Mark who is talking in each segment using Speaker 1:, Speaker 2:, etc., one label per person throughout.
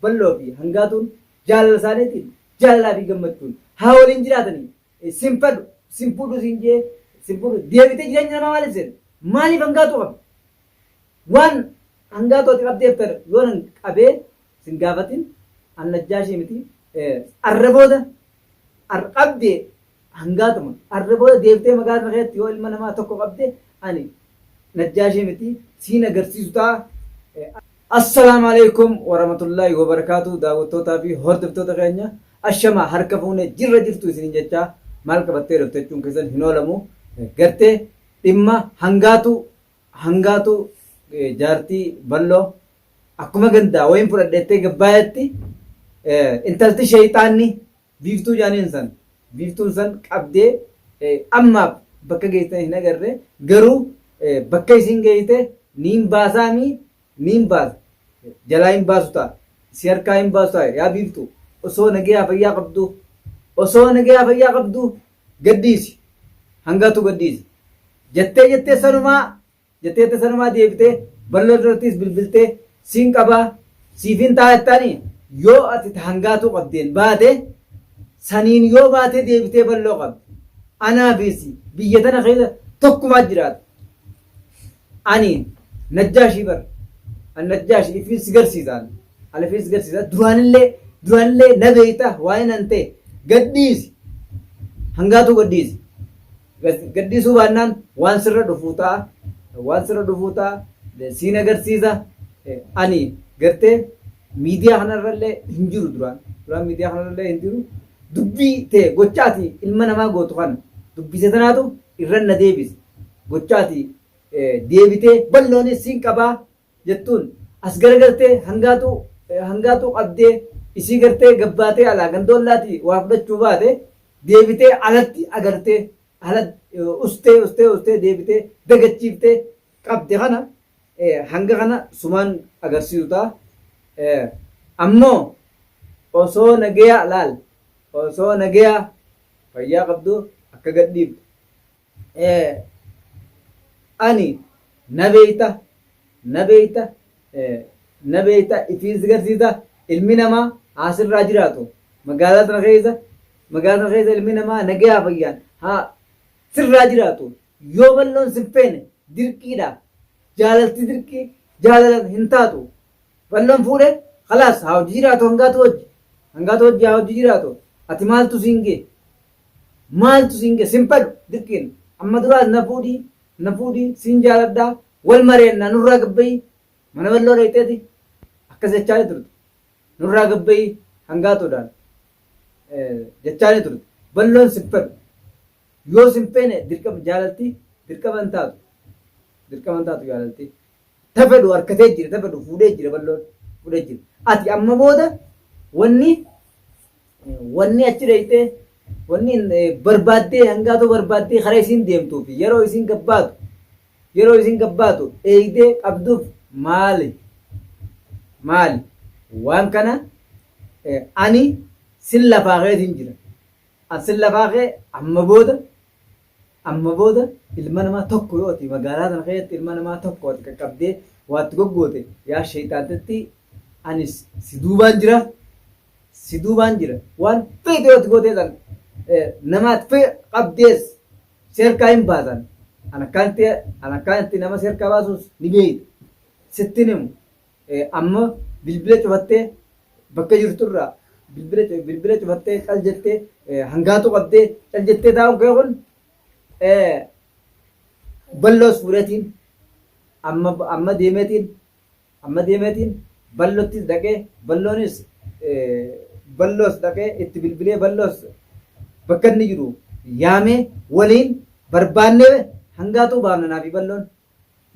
Speaker 1: Balloo fi Hangaatuun jaalala isaaniitiin jaalalaa fi gammachuun haa waliin jiraatanii. Sin fedhu, sin fuudhu siin jee, sin fuudhu deebitee jireenya namaa maaliif seente? Maaliif Hangaatuu qabde? Waan Hangaatuu ati qabdeef tana yoo nan qabee sin gaafatin an Najjaashii miti. Arra booda qabdee Hangaatuma arra booda deebitee magaalaa tana keessatti yoo ilma namaa tokko qabde ani Najjaashii miti siin agarsiisu ta'a. Assalaamu alaikum warahmatullaahi wabarakaatu. Daawwattootaa fi hordoftoota keenya, ashamaa, harka fuune, jirra jirtu isiniin jechaa, maal qabattee dhufte jechuun keessan hin oolamu. Gartee dhimma Hangaatu, Hangaatu jaartii Balloo akkuma gandaa wayiin fudhadheettee gabbaayetti intalti sheeyxaanni Biiftuu jaaniin san, Biiftuun san qabdee ammaaf bakka geessitan hin agarre, garuu bakka isiin geessite niin baasaamii, niin baasa, jalaa hin baasu ta'a, si harkaa hin baasu ta'a. Yaa Biiftuu, osoo nagayaa fayyaa qabduu, osoo nagayaa fayyaa qabduu gadhiisi, Hangaatu gadhiisi jettee jettee sanumaa jettee sanumaa deebitee Balloo durattis bilbiltee siin qabaa siifin ta'a jettaanii, yoo ati Hangaatuu qabdeen baate, saniin yoo baatee deebitee Balloo qabde, anaa fi si biyya tana keessa tokkumaa jiraata. Ani Najjaashii bar, ani Najjaashii ifiin si garsiisa, ani ifiin si garsiisa. Duraanillee na beeyta waa'ee nan ta'e. Gadhiisi, Hangaatuu gadhiisi. Gadhiisuu baannaan waan sirra dhufuu ta'a. Waan sirra dhufuu ta'a. Siin agarsiisa. Ani gartee miidiyaa kanarrallee hin jiru duraan. Duraan miidiyaa kanarrallee hin jiru. Dubbii ta'e gochaati ilma namaa gootu kana dubbise tanaatu irran na deebise. Gochaati deebitee Balloonis siin qabaa jettuun as garagaltee Hangaatuu qabdee isii gartee gabbaatee alaa gandoollaatii waa fudhachuu baate, deebitee alatti agartee ala ustee ustee ustee deebitee dagachiiftee qabde kana hanga kana sumaan agarsiisu ta'a. Ammoo osoo nagayaa laal, osoo nagayaa fayyaa qabdu akka gadhiiftu. Ani na beeyta, na beeyta, na beeyta, ifiin si garsiisa. Ilmi namaa haa sirraa jiraatu magaalaa tana keessa, magaalaa tana keessa ilmi namaa nagayaa fayyaan haa sirraa jiraatu. Yoo Balloon sin feene dirqiidha, jaalalti dirqii jaalala hin taatu. Balloon fuudhe khalaas, haa hojii jiraatu, Hangaatu hojji, Hangaatu hojji, haa hojii jiraatu. Ati maaltu siin gee? Maaltu siin gee? Sin fedhu dirqiin. Amma duraas na fuudhii, na fuudhii, siin jaaladhaa, wal mareennaa, nurraa gabbayii mana Balloo dhayxeeti akkas jechaa turte. Nurraa gabbayii Hangaatuudhaan jechaa turte. Balloon sin fedhu. Yoo sin feene dirqama jaalalti dirqama hin taatu. Dirqama hin taatu jaalalti. Ta fedhu harkatee jira, ta fedhu fuudhee jira, Balloon fuudhee jira. Ati amma booda wanni achi dhayxee wanni barbaaddee Hangaatuu barbaaddee karaa isiin deemtuu fi yeroo isiin gabbaatu, yeroo isiin gabbaatu eegdee qabduuf maali? Maali waan kana? Ani sin lafaa keetiin jira, an sin lafaa kee. Amma booda ilma namaa tokko yoo ati magaalaa tana keessatti ilma namaa tokko ati qaqqabdee waatti goggoote, yaa sheeyxaantitti, ani si duubaan jira, si duubaan jira. Waan feete yoo ati gootee san namaat fee qabdees si harkaa hin baasan. An akkaanitti nama si harkaa baasuus ni beeyta, sittin himu. Amma bilbila cufattee bakka jirturraa bilbila cufattee cal jettee Hangaatu qabdee cal jettee taa'uun kee kun Balloos fuudheetiin amma deemeetiin Ballottis dhaqee, Balloonis Balloos dhaqee itti bilbilee, Balloos bakka inni jiru yaamee waliin barbaannee Hangaatuu baafna naafi Balloon.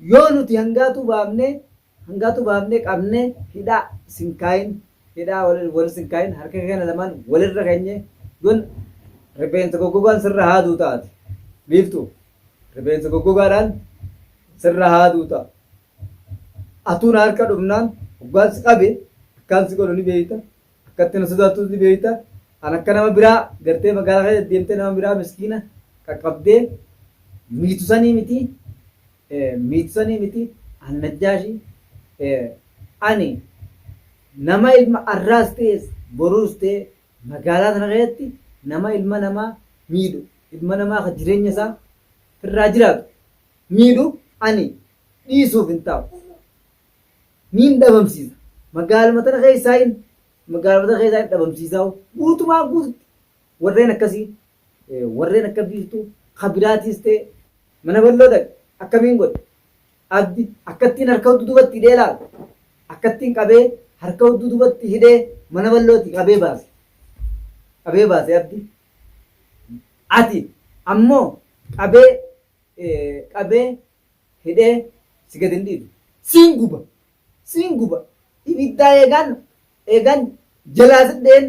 Speaker 1: Yoo nuti Hangaatuu baafnee, Hangaatuu baafnee qabnee hidhaa sin kaayin, hidhaa wal sin kaayin, harka keenya lamaan walirra keenye, yoon rifeensa goggogaan sirra haaduu taate, Biiftuu, rifeensa goggogaadhaan sirra haaduu ta'a. Atuun harka dhufnaan hoggaan si qabe akkaan si godhu ni beeyta, akkatti na sodaattus ni beeyta. An akka nama biraa gartee magaalaa keessa deemtee nama biraa miskiina qaqqabdee miitu sanii miti, miitu sanii miti. An Najjaashi, ani Nama ilma arraas ta'es boruus ta'e magaalaa tana keessatti nama ilma namaa miidhu, ilma namaa ka jireenya isaa irraa jiraatu miidhu ani dhiisuuf hin taa'u. Niin dhabamsiisa. Magaaluma tana keessaayin magaaluma tana keessaayin dhabamsiisaa guutumaa guututti warreen akkasii warreen akka biiftuu ka biraatiis ta'e mana balloo dhaqe akkamiin godhe Abdi akkattiin harka hudduu dubatti hidhee laal akkattiin qabee harka hudduu dubatti hidhee mana ballooti qabee baase qabee baase abdi ati ammoo qabee qabee hidhee si gad hin dhiisu siin guba siin guba ibiddaa eegaan eegaan jalaa sidheen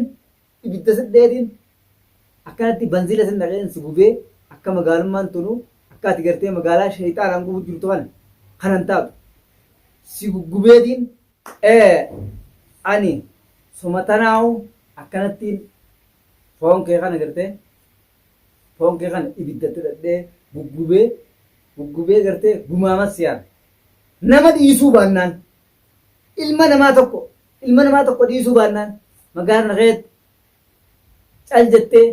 Speaker 1: ibidda sidheetiin akkanatti banziila sin dhaqeen si gubee akka magaalummaan tunu akka ati gartee magaalaa shayxaanaan gubu jirtu kana kanan taatu si guggubeetiin ani suma tanaahu akkanattiin foon kee kana gartee foon kee kana ibiddatti dhadhee guggubee guggubee gartee gumaamas si'aan nama dhiisuu baannaan ilma namaa tokko ilma namaa tokko dhiisuu baannaan magaalaa keetti cal jettee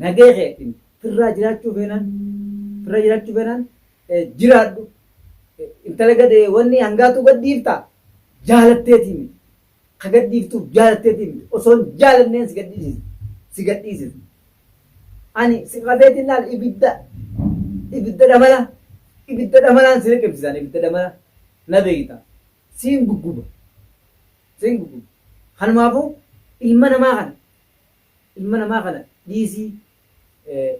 Speaker 1: nagee keetiin firraa jiraachuu feenaan firraa jiraachuu feenaan jiraadhu. Intala gad wanni hangaatu gad dhiiftaa jaalatteetii miti. Ka gad dhiiftuuf jaalatteetii miti. Osoo hin jaalanneen si gad dhiisisa. Si gad dhiisisa. Ani si qabeetiin laal ibidda ibidda dhamala ibidda dhamalaan si liqimsisan ibidda dhamala na beekta. Siin gugguba. Siin gugguba. Kanumaafuu ilma namaa kana ilma namaa kana dhiisii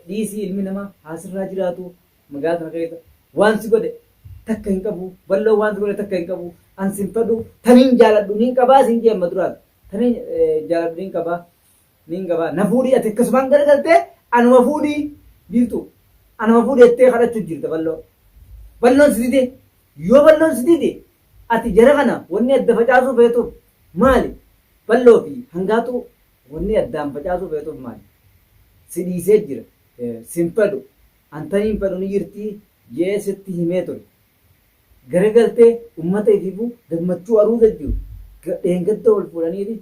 Speaker 1: dhiisii ilmi namaa haa sirraa jiraatu magaalaa tana keessa waan si godhe takka hin qabu balloo waan si godhe takka hin qabu an sin fedhu taniin jaaladhu niin qabaa siin jee amma duraati taniin jaaladhu niin qabaa niin qabaa na fuudhii ati akkasumaan garagaltee anuma fuudhii biiftuu anuma fuudhii jettee kadhachuu jirta balloo balloon si dide yoo balloon si dide Ati jara kana wanni adda facaasuu feetuuf maali? Balloo fi hangaatuu wanni addaan facaasuu feetuuf maali? Si dhiisee jira. Sin fedhu. An taniin fedhu ni jirtii je'ee sitti himee ture. Garagaltee ummata ifiifuu gammachuu aruuza jiru. Dheengadda wal fuudhaniiti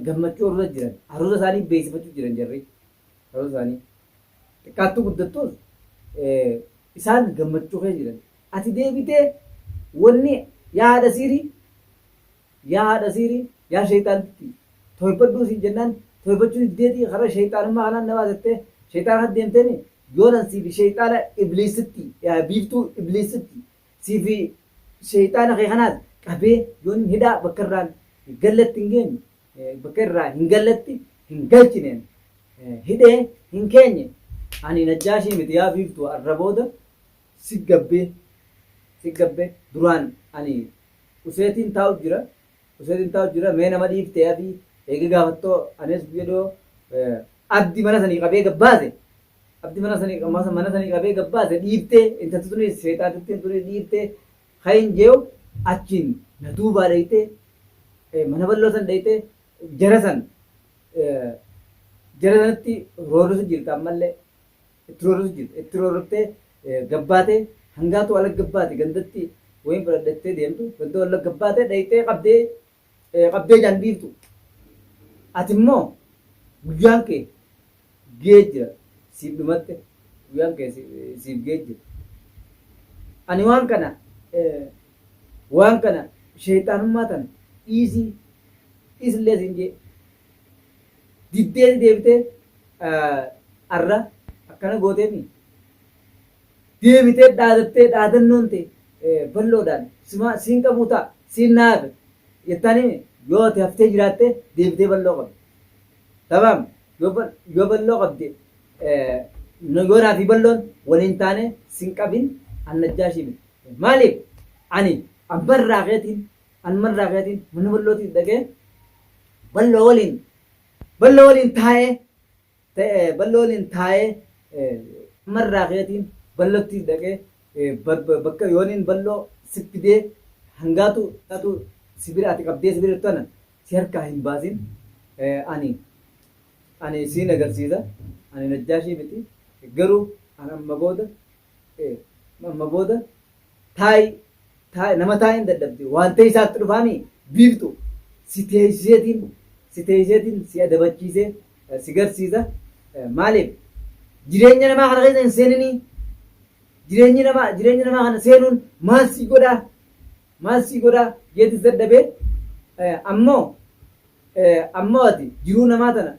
Speaker 1: gammachuu aruuza jiran. Aruuza isaanii beeksifachuu jiran jarri. Aruuza isaanii. Xiqqaattuu guddattuus isaan gammachuu keessa jiran. Ati deebitee wonni yaa haadha siirii yaa haadha siirii yaa sheeyxaantitti tooybadhuu siin jennaan tooybachuu diddeetii karaa sheeyxaanummaa kanaan na baasettee sheeyxaana kanatti deemteemi yoonan siifi sheeyxaana ibliisitti biiftuu ibliisitti siifi sheeyxaana kee kanaas qabee yoon hidhaa bakka irraan galletti hin geenye bakka irraa hin galletti hin galchineen hidhee hin keenye ani najjaashii miti yaa biiftuu arra booda si gabbee si gabbee duraan ani useetiin taa'u jira useetiin taa'u jira mee nama dhiiftee afi eega gaafattoo anis guyya dhiyoo abdi mana sanii qabee gabbaase abdi mana sanii mana sanii qabee gabbaase dhiiftee intalti tunis sheexaantittiin tunis dhiiftee kayin jeew achiin na duubaa dhayxee mana bal'oo san dhayxee jara san jara sanatti roorrisu jirta ammallee itti roorrisu jirta. Itti roorriftee gabbaatee hangaatu ala gabbaate gandatti wayin fudhadhattee deemtu ganda walla gabbaatee dhayxee qabdee qabdee jaan biiftu. Ati immoo guyyaan kee gee jira siif dhumatte guyyaan kee siif gee jira. Ani waan kana waan kana sheexaanummaa tana dhiisii dhiisillee siin jee diddee deebitee arra akkana gooteemi deebitee dhaadattee dhaadannoon ta'e bal'oodhaan sima siin qabuu ta'a siin naa hafe jettaanii yoo ati haftee jiraatte deebitee bal'oo qabdi. Tamaam yoo bal'oo qabde yoo naa fi bal'oon waliin taane sin qabin an najjaashii miti. Maaliif ani ammarraa keetiin ammarraa keetiin mana bal'ootiin dhaqee bal'oo waliin Bal'oo waliin taa'ee ta'e bal'oo waliin taa'ee marraa keetiin bal'ootti dhaqee bakka yooniin bal'oo si fidee hangaatu taatu si bira ati qabdee si bira tana si harkaa hin baasin ani ani siin agarsiisa ani najjaashii miti garuu an amma booda amma booda taa'i taa'i nama taa'iin dadhabde waan ta'e isaatti dhufaami biiftu. si teessiseetiin si teessiseetiin si adabachiisee si garsiisa. Maaliif jireenya namaa kana keessa hin seeninii? Jireenyi namaa jireenya namaa kana seenuun maal sii godhaa? Maal sii godhaa? Jeetis dadhabee ammoo ammoo ati jiruu namaa tana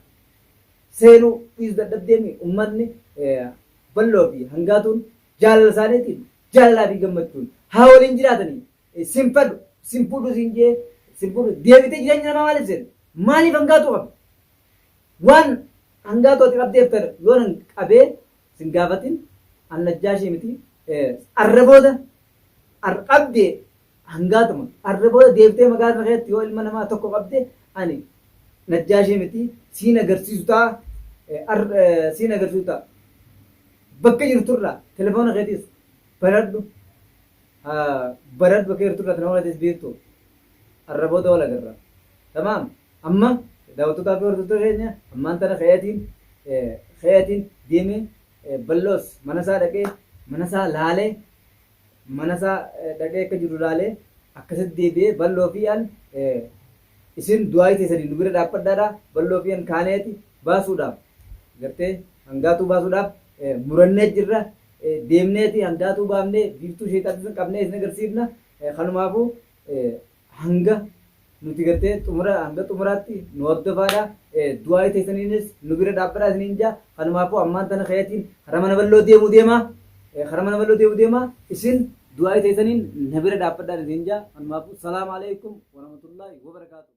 Speaker 1: seenuu dhiisu dadhabdeemi ummatni balloo fi hangaatuun jaalala isaaniitiin jaalalaa fi gammachuun haa waliin jiraatanii sin fadhu sin fuudhu siin jee sin fuudhu deebitee jireenya namaa maaliif seena maaliif hangaatuu qabda waan hangaatuu ati qabdeef tana yoo nan qabee sin gaafatin an najjaashii miti arra booda qabdee hangaatuma arra booda deebitee magaalaa sana keessatti yoo ilma namaa tokko qabde ani najjaashii miti siin agarsiisu ta'a siin agarsiisu ta'a bakka jirturraa telefoona keetis baradhu baradhu bakka jirturraa telefoona keetis beektu arra booda wal agarra tamaam amma daawwattootaa fi hordoftoota keenya ammaan tana keetiin keetiin deemee bal'oos mana isaa dhaqee mana isaa laalee mana isaa dhaqee akka jiru laalee akkasitti deebi'ee bal'oo fi an isin du'aayii teessanii nu bira dhaabbadhaadha bal'oo fi an kaaneeti baasuudhaaf gartee hangaatuu baasuudhaaf murannee jirra deemneeti hangaatuu baafnee biiftuu sheexaatti san qabnee isin agarsiifna kanumaafuu hanga nuti gartee xumura hanga xumuraatti nu hordofaadha du'aayii teessaniinis nu bira dhaabbadhaa isiniin jaa kanumaafuu ammaan tana keetiin karaa mana bal'oo deemuu deema karaa mana bal'oo deemuu deema isin du'aayii teessaniin na bira dhaabbadhaa isiniin jaa kanumaafuu salaamu alaikum warahmatullaahi wabarakaatu.